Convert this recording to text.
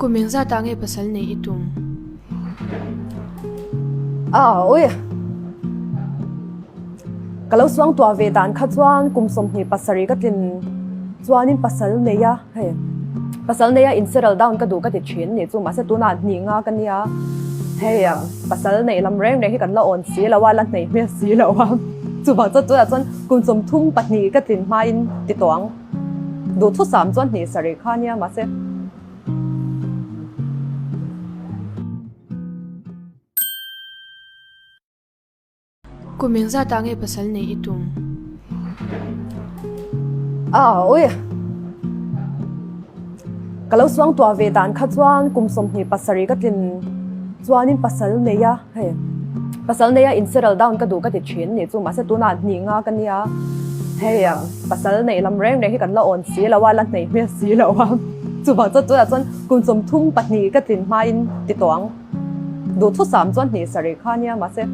Kum engzatah nge pasal neih i tum? A ui. Ka lo suang tuah ve dan kha chuan kum 27 ka tlin chuanin pasal nei a hei pasal nei a in settle down ka duh ka ti thin ni chu mahse tunah hnih nga ka nia hei pasal neih lam reng reng hi kan la awn si lo a la hneih hmel si lo a chuvang chuan tunah chuan kum 32 ka tlin hmain ti tawh ang duhthusam chuan hnih sarih kha nia mahse. Kum engzatah nge pasal neih i tum? A ui. Ka lo suang tuah ve dan kha chuan kum 27 ka tlin chuanin pasal nei a hei pasal nei a in settle down ka duh ka ti thin ni chu mahse tunah hnih nga ka nia hei pasal neih lam reng reng hi kan la awn si lo a la hneih hmel si lo a chuvang chuan tunah chuan kum 32 ka tlin hmain ti tawh ang. Duhthusam chuan hnih sarih kha nia mahse.